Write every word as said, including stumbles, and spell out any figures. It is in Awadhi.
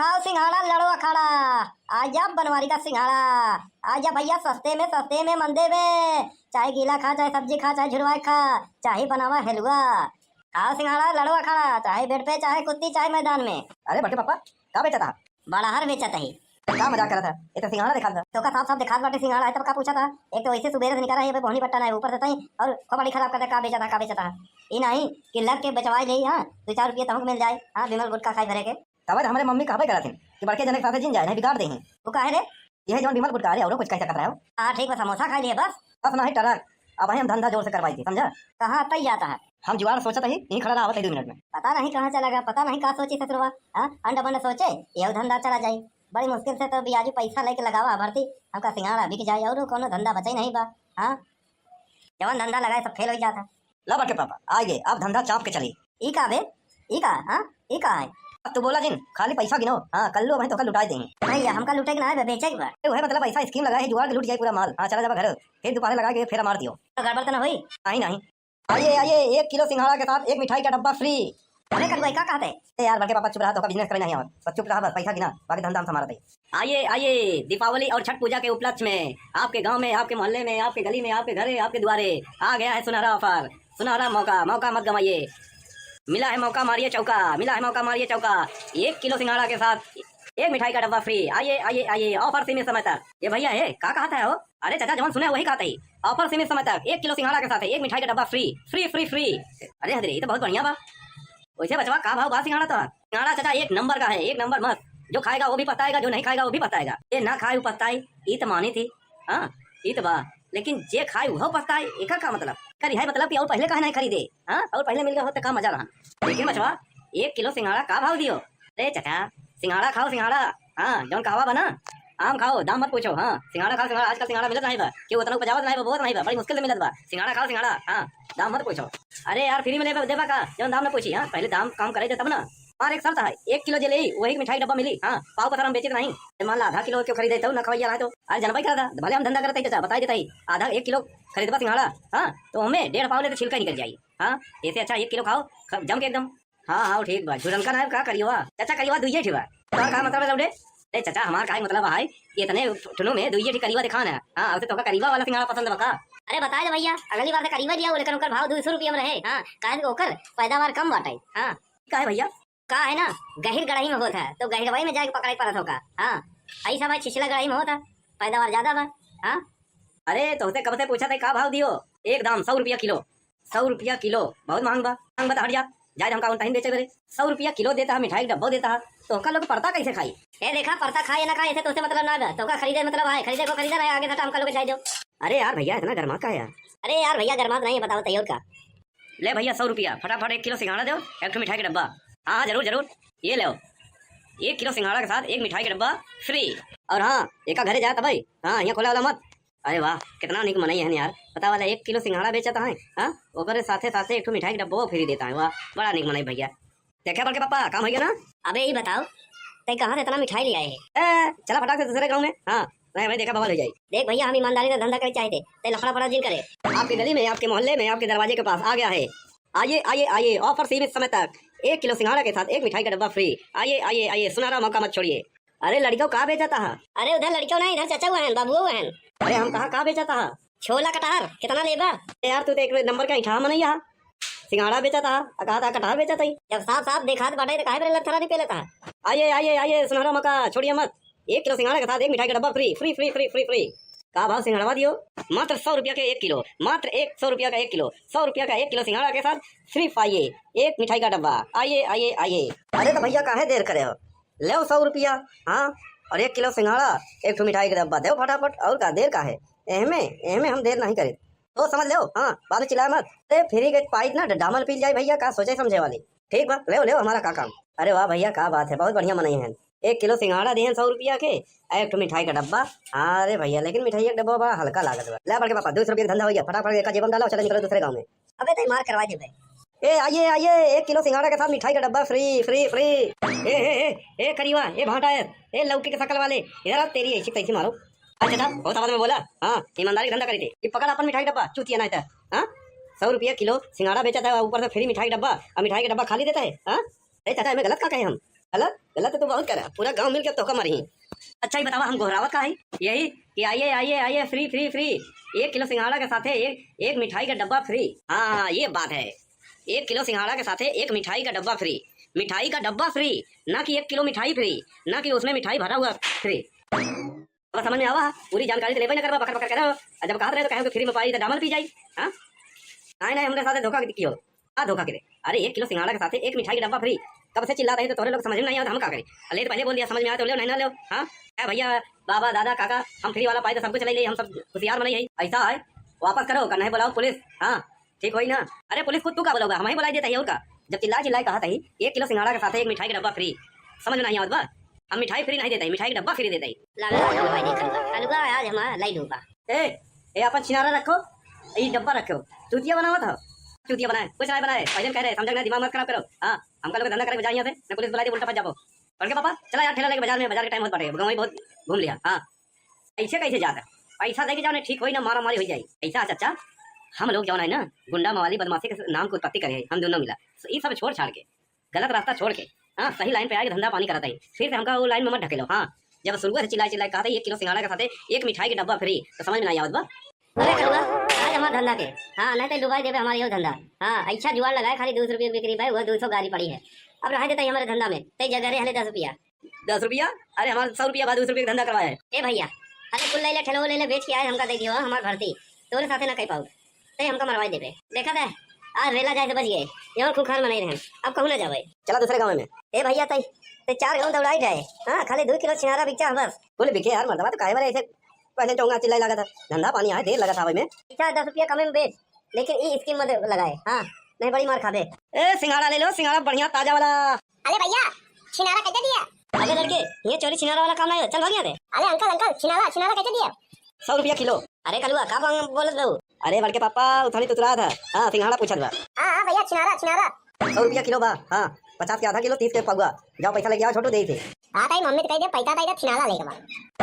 खाओ सिंघाड़ा, लड़ो अखाड़ा। आ जा बनवारी का सिंघाड़ा। आ जा भइया, सस्ते में, सस्ते में, मंदे में। चाहे गीला खा, चाहे सब्जी खा, चाहे झुरवाए खा, चाहे बनावा हलवा। खाओ सिंघाड़ा, लड़ो अखाड़ा, चाहे बेड पे, चाहे कुत्ती, चाहे मैदान में। अरे बड़के पापा, का बेचत हा? बड़हर बेचत ही। का मजाक करत हा? ये तो सिंघाड़ा देखात बा। तोका साफ साफ देखात बाटे सिंघाड़ा है, तब का पूछत हा? एक तो वैसे सुबेरे से निकरा है, ये पे बोहनी पट्टा ना है, ऊपर से तई और खोपड़ी खराब कर दे, का बेचत हा, का बेचत हा? ई नहीं कि लग के बेचवाई ले, हाँ, दो चार रुपये तहूँ के मिल जाए, हाँ, बिमल गुटखा खाई भरे के। तब हमारे मम्मी कहबे करत हिन कि बड़के जने के साथे जिन जाए, नहीं बिगाड़ दे हैं। वो काहे रे? यह जौन बिमल गुटखा रे, औरो कुछ कह सकत रहे हो? हाँ, ठीक बा, समोसा खा लिए बस। बस नहीं टरक, अब हम धंधा जोर से करवाई थी, समझा? कहाँ तई जाता है? हम जुगाड़ सोचत ही, यहीं खड़ा रहा, आवत है दो मिनट में। पता नहीं कहाँ चला गया, पता नहीं का सोची ससुरवा। हाँ, अंड बंड सोचे, यह धंधा चला जाए। बड़ी मुश्किल से तो बियाजू पैसा लेके लगावा भर्ती, हमका सिंघाड़ा बिक जाए और कोनो धंधा बचे नहीं बा। हाँ, जवन धंधा लगाए सब फेल हो जाता। ला बड़के पापा, आ गए, अब धंधा चाप के चली। ई का बे? ई का? हाँ? ई का है? अब तू बोला जिन, खाली पैसा गिनो। हाँ, कल्लू अबहीं तोका लुटाई देही। भइया, हमका लूटे के ना है बे, बेचे के बा। ए, उहे मतलब ऐसा स्कीम लगाए है, जुगाड़ के लूट जाए पूरा माल। हाँ, चला जाबा घर, फिर दोपहर लगा के फेरा मार दियो। तो गड़बड़ तो ना होई? नहीं, नहीं। आइए, आइए, एक किलो सिंघाड़ा के साथ एक मिठाई का डब्बा फ्री। अरे कल्लू, का कहते? ए यार, बड़के पापा चुप रहा, तोका बिजनेस करे नहीं आवत। बस चुप रहा, बस पैसा गिना, बाकी धंधा हम संभालत है। आइए, आइए, दीपावली और छठ पूजा के उपलक्ष्य में आपके गांव में, आपके मोहल्ले में, आपके गली में, आपके घरे, आपके द्वारे आ गया है सुनहरा ऑफर, सुनहरा मौका, मौका मत गंवाइए। मिला है मौका, मारिए चौका, मिला है मौका, मारिए चौका। एक किलो सिंघाड़ा के साथ एक मिठाई का डब्बा फ्री। आइए, आइए, आइए, ऑफर सीमित समय तक। ये भइया है, का कहत है हो? अरे चाचा, जवन सुने वही कहत ही। ऑफर सीमित समय तक, एक किलो सिंघाड़ा के साथ एक मिठाई का डब्बा फ्री, फ्री, फ्री, फ्री। अरे हदरे, ये तो बहुत बढ़िया बा। वैसे बचवा, का भाव बा सिंघाड़ा तोहार? सिंघाड़ा चाचा एक नंबर का है, एक नंबर मस्त। जो खाएगा वो भी पछताएगा, जो नहीं खाएगा वो भी पछताएगा। ये ना खाए वो पछताए, ई त मानी थी। हाँ, ई त बा। लेकिन जे खाए वो पछताए, एकर का मतलब? एकर यही मतलब कि और पहले काहे नहीं खरीदे? हाँ, और पहले मिल गया होत त का मजा रहा। लेकिन बचवा, एक किलो सिंघाड़ा का भाव दियो? अरे चाचा, सिंघाड़ा खाओ सिंघाड़ा। हाँ, जौन कहवा बा ना, आम खाओ, दाम मत पूछो। हाँ, सिंघाड़ा खाओ सिंघाड़ा, आजकल सिंघाड़ा मिलत नहीं बा, केहू उतना उपजावत नहीं बा, बोवत नहीं बा, बड़ी मुश्किल से मिलत बा। सिंघाड़ा खाओ सिंघाड़ा, हाँ, दाम मत पूछो। अरे यार, फ्री में लेबा देबा का, जौन दाम ना पूछी। हाँ, पहले दाम काम करे दे तब ना। हमार एक शर्त है, एक किलो जे लेई, वही मिठाई डब्बा मिली। हाँ, पाव पत्थर हम बेचित नहीं। मान ला आधा किलो क्यों खरीदे तो ना खवैया रहा तो। अरे जनबै करता, भले हम धंधा करते ही चाचा, बताई देता ही, आधा एक किलो खरीदबा सिंघाड़ा, हाँ, तो हमें डेढ़ पाव ले तो छिलका निकल जाई। हाँ, ऐसे अच्छा एक किलो खाओ, ख-, जम के एकदम। हाँ, हाँ, ठीक बा। झुरनका ना है का करियवा? चाचा, करियवा दुइये ठी बा। तोहर का मतलब है लौंडे? ए चाचा, हमार का मतलब है, इतने ठुनु में दुइये ठी करियवा दिखान है। हाँ, अब तो तोहका करियवा वाला सिंघाड़ा पसंद बा का? अरे बताए दे भइया, अगली बार से करियवा लिया, लेकिन ओकर भाव दो सौ रुपया में रहे। हाँ, काहे कि ओकर पैदावार कम बाटे। हाँ। का है भइया? का है ना, गहिर गड़ही में होत है, तो गहिरवाई में जाके पकड़े के पड़त होका। हाँ, ऐसा भाई छिछला गड़ही में होत है, पैदावार ज्यादा बा। हाँ। अरे, तोहसे कब से पूछत है, का भाव दियो? एक दाम, सौ रुपया किलो। सौ रुपया किलो, बहुत महंग बा। महंग बा तो हट जा, जाए हमका उन तहिन बेचे बरे। सौ रुपया किलो देता है, मिठाई के डब्बो देता है, तो ओका लोग परता कैसे खाई? ए देखा, परता खाए ना खाए, ऐसे तोहसे मतलब ना बा, तोहका खरीदे मतलब है, खरीदे को खरीदा रहे, आगे से हमका लोग जाए दो। अरे यार भइया, इतना गरमात का है यार? अरे यार भइया, गरमात नहीं है, बताओ तैयार का? ले भइया, सौ रुपया, फटाफट एक किलो सिंघाड़ा दो, एक ठो मिठाई के डब्बा। हाँ, हाँ, जरूर, जरूर, ये लो, एक किलो सिंघाड़ा के साथ एक मिठाई के डब्बा फ्री। और हाँ, एका घरे जात भाई, हाँ, यहाँ खोला वाला मत। अरे वाह, कितना निक मनई है यार, पता वाला एक किलो सिंघाड़ा बेचत है, हाँ, ओकरे साथे साथे एक ठो मिठाई के डब्बो फ्री देता है। वाह, बड़ा निक मनई भइया। देखे बड़के पापा, काम हो गया ना? अबे ई बताओ, तै कहाँ से इतना मिठाई ले आए है? ए, चला फटाक से दूसरे गाँव में। हाँ, नहीं भाई, देखा बवाल हो जाई। देख भइया, हम ईमानदारी से धंधा करे चाहते, तै लफड़ा फड़ा जिन करे। आपके गली में, आपके मोहल्ले में, आपके दरवाजे के पास आ गया है। आइए, आइए, आइए, ऑफर सीमित समय तक, एक किलो सिंघाड़ा के साथ एक मिठाई का डब्बा फ्री। आइए, आइए, आइए, सुनहरा मौका मत छोड़िए। अरे लड़िकौ, का बेचत हा? अरे उधर लड़िकौ नहीं, इधर चचा हुआ है, बाबू हुआ है। अरे हम कहा, का बेचत हा? छोला कटहर कितना लेबा? ए यार, तू तो एक नंबर का ऐंठा मनई हा। सिंघाड़ा बेचत हा, आ कहा था कटहर बेचत ही। जब साफ साफ देखात बाटे तो काहे बरे लथरा नहीं पेलत हा? आइए, आइए, आइए, सुनहरा मौका छोड़िए मत। एक किलो सिंघाड़ा के साथ एक मिठाई का डब्बा फ्री, फ्री, फ्री, फ्री, फ्री, फ्री। का भाव सिंघाड़ा दियो? मात्र सौ रुपया के एक किलो, मात्र एक सौ रुपया का एक किलो, सौ रुपया का एक किलो सिंघाड़ा के साथ फ्री पाइए एक मिठाई का डब्बा। आइए, आइए, आइए। अरे तो भइया, काहे देर करे हो? लेव सौ रुपया, हाँ, और एक किलो सिंघाड़ा, एक ठो मिठाई के डब्बा देव फटाफट। और का देर का है? एहमे, एहमे हम देर नहीं करे। तो समझ लेव, हाँ, बाद में चिल्लाए मत। अरे फ्री के पाइप ना डामर पील जाए भइया, का सोचे समझे वाली। ठीक बा, लेव, लेव, हमारा का काम। अरे वाह भइया, का बात है, बहुत बढ़िया मनई हैं। एक किलो सिंघाड़ा दिहन सौ रुपया के, आ एक ठो मिठाई का डब्बा। हाँ रे भइया, लेकिन मिठाई का डब्बा बड़ा हल्का लागत बा। ले बड़के पापा, दो सौ रुपया के धंधा हो गया, फटाफट एका जेबम डाला और चला निकलो दूसरे गाँव में। अबे तै मार करवा देबे। ए आइए, आइए, एक किलो सिंघाड़ा के साथ मिठाई का डब्बा फ्री, फ्री, फ्री। ए, ए, ए, ए करियवा, ए भांटा है, ए लौकी के शकल वाले, इधर आ, तेरी ऐसी तैसी मारो। अच्छा था, बहुत आवाज में बोला। हाँ, ईमानदारी का धंधा करी थी। ये पकड़ अपन मिठाई डब्बा, चूतिया नहीं था। हाँ, सौ रुपया किलो सिंघाड़ा बेचा था, ऊपर से फ्री मिठाई डब्बा, और मिठाई का डब्बा खाली देता है। हाँ, अरे चाचा, एमे गलत का कहे हम? गलत, गलत तो बहुत करा, पूरा गांव मिलके तोहका मारी। अच्छा ही बतावा, हम गोहरावत का है? यही कि आइए, आइए, आइए, free, free, free। एक किलो सिंघाड़ा के साथे एक, एक मिठाई का डब्बा free। हाँ, हाँ, ये बात है। एक किलो सिंघाड़ा के साथे एक मिठाई का डब्बा free। मिठाई का डब्बा free, ना कि एक किलो मिठाई free, ना कि उसमें मिठाई भरा हुआ free। अब समझ में आवा, पूरी जानकारी तो लेबे ना करबा, बकर बकर करे हो। और जब कहत रहे तो कहे कि free में पाई तो डामल पी जाई। हाँ, नहीं, नहीं, हमरे साथे धोखा कियो। का धोखा करे? अरे, एक किलो सिंघाड़ा के साथे एक मिठाई के डब्बा free। कब से चिल्लात है तो तोहरे लोग समझ में नहीं आवत, हम का करी? ले तो पहले बोल दिया, समझ में आवे तो लेव, नहीं ना लेव। हाँ, ए भैया, बाबा, दादा, काका, हम free वाला पाई तो सब कुछ ले ले, हम सब होशियार मनई है। ऐसा है, वापस करो, का नहीं बुलाओ पुलिस। हाँ, ठीक होई ना? अरे, पुलिस खुद तू का बोलोगा, हम ही बुलाई देता है और का। जब चिल्ला चिल्ला कहत है एक किलो सिंघाड़ा के साथे एक मिठाई के डब्बा free, समझ में नहीं आवत बा? हम मिठाई free नहीं देता है, मिठाई के डब्बा free देता है। लगा है भाई, देखा हुआ। कलुआ आज हमारा लाई डूबा। ए, ए, अपन छिनारा रखो, ई डब्बा रखो। चूतिया बनावत हो? चूतिया बनाए, कुछ नहीं बनाए। पहले कह रहे, समझा ना, दिमाग मत खराब करो। हाँ, हमका लोग धंधा करे के बजाय यहाँ से, ना पुलिस बुला दे, उल्टा फंस जाबो। बड़के पापा, चला यार, ठेला लेके बाजार में, बाजार के time होत बाटे, गाँव में बहुत घूम लिया। हाँ, ऐसे कैसे जाता? पैसा दे के जाओ, नहीं ठीक होई ना, मारा मारी हो जाई। ऐसा है चाचा, हम लोग जौन है ना, गुंडा मवाली बदमाशी के नाम के उत्पत्ति करे है, हम दोनों मिला। ई सब छोड़ छाड़ के, गलत रास्ता छोड़ के, हाँ, सही line पे आके धंधा पानी करत है। फिर से हमका वो line में मत ढकेलो। हाँ, जब शुरू से चिल्लाए चिल्लाए कहत है एक किलो सिंघाड़ा के साथे एक मिठाई के डब्बा free, तो समझ में नहीं आवत बा। अरे कलुआ, आज हमार धंधा के, हाँ, नहीं तो डुबाई देबे हमार यो धंधा। हाँ, अच्छा जुआर लगाए, खाली दो सौ रुपये बिक्री भाई, वो दो सौ गारी पड़ी है। अब रहे देता ही हमारे धंधा में, ते जगह रे हले दस रुपया। दस रुपया? अरे हमार सौ रुपया बाद दो सौ रुपया के धंधा करवाए है। ए भैया, अरे कुल ले ले, ठेलो ले ले, बेच के आए, हमका दे दियो, हमार भर्ती, तोरे साथे ना कह पाऊ। ते हमका मरवाई देबे। देखा था, आज रेला जाए से बच गए। यहाँ खूंखार मनई रहन, अब कहूँ ना जावे। चला दूसरे गाँव में। ए भैया, तई, ते चार गाँव दौड़ाई जाए। हाँ, खाली दो किलो छिनारा बिकचा है बस। बोले बिके यार, मर्दवा तो काहे वाले ऐसे पहले चौंगा चिल्लाई लागत है? धंधा पानी आए, देर लगत आवे में। अच्छा, दस रुपया कमे में बेच, लेकिन ई scheme मत लगाए। हाँ, नहीं बड़ी मार खाबे। ए, सिंघाड़ा ले लो, सिंघाड़ा बढ़िया ताजा वाला। अरे भैया, छिनारा कैसे दिया? अबे लड़के, ये चोरी छिनारा वाला काम नहीं है, चल भाग यहाँ से। अरे अंकल, अंकल, छिनारा, छिनारा कैसे दिया? सौ रुपया किलो। अरे कलुआ, का बांग बोलत बहू? अरे बड़के पापा, उथानी तुतुरात है। हाँ, सिंघाड़ा पूछत बा। हाँ, हाँ भैया, छिनारा, छिनारा। सौ रुपया किलो बा। हाँ, पचास के आधा किलो, तीस के पौवा। जाओ पैसा लेके आओ छोटू, दे थे। हाँ ताई, मम्मी तो कह दे, पैसा ताई तो छिनारा लेके बा।